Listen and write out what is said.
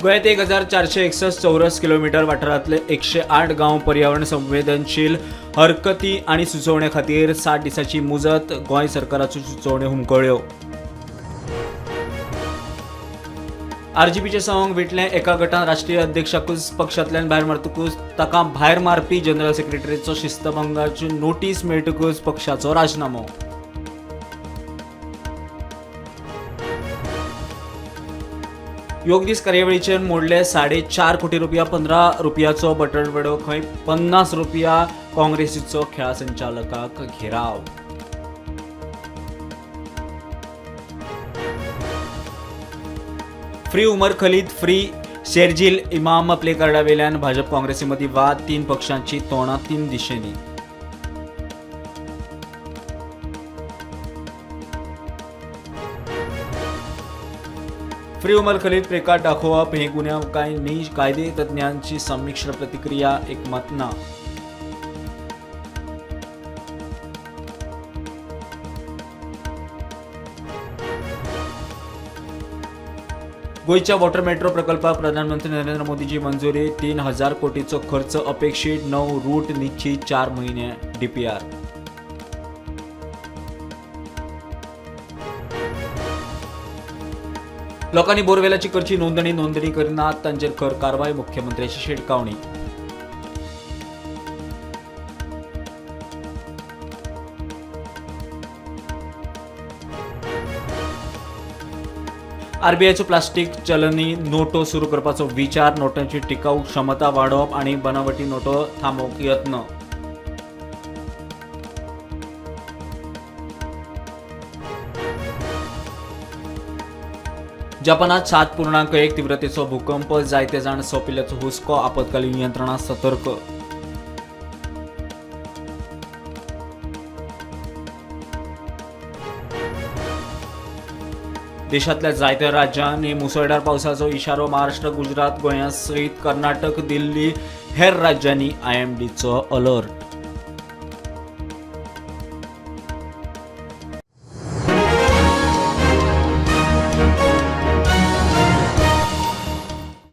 गोंयांत 1461 चौरस किलोमिटर वाठारांतले 108 गांव पर्यावरण संवेदनशील. हरकती आनी सुचोवणे खातीर 60 दिसांची मुजत. गोंय सरकाराच्यो सुचोवण्यो हुमकळ्यो. आरजीपीचे सवंग विटलें. एका गटान राष्ट्रीय अध्यक्षाकूच पक्षांतल्यान भायर मारतकूच ताका भायर मारपी जनरल सेक्रेटरीचो शिस्तभंगाची नोटीस मेळटकूच पक्षाचो राजीनामो. योग दीस कार्यावळीचेर मोडले 4.5 कोटी रुपया. 15 रुपयाचो बटणवडो खंय 50 रुपया. काँग्रेसीचो खेळा संचालकाक घेराव. फ्री उमर खलीद, फ्री शेरजील इमाम प्लेकार्डावेल्यान भाजप काँग्रेसी मदीं वाद. तीन पक्षांची तोंडां तीन दिशेंनी. फ्री उमर खलीद प्लेकार्ड दाखोवप हे गुन्यांव काय न्ही, कायदे तज्ञांची संमिश्र प्रतिक्रिया, एकमत ना. गोंयच्या वॉटर मेट्रो प्रकल्पाक प्रधानमंत्री नरेंद्र मोदीची मंजुरी. 3000 कोटीचो खर्च अपेक्षीत. 9 रूट निश्चित, 4 महिने डीपीआर. लोकांनी बोरवेलाची करची नोंदणी. नोंदणी करिनात तांचेर खर कारवाय, मुख्यमंत्र्याची शिटकावणी. आरबीआयचो प्लास्टीक चलनी नोटो सुरू करपाचो विचार. नोटांची टिकाऊ क्षमता वाडोवप आनी बनावटी नोटो थांबोवंक यत्न. जपानात 7.1 तीव्रतेचो भूकंप. जायते जाण सोंपिल्ल्याचो हुस्को. आपत्कालीन यंत्रणा सतर्क. देशांतल्या जायत्या राज्यांनी मुसळधार पावसाचो इशारो. महाराष्ट्र, गुजरात, गोंया सयत कर्नाटक, दिल्ली, हेर राज्यांनी आयएमडीचो अलर्ट.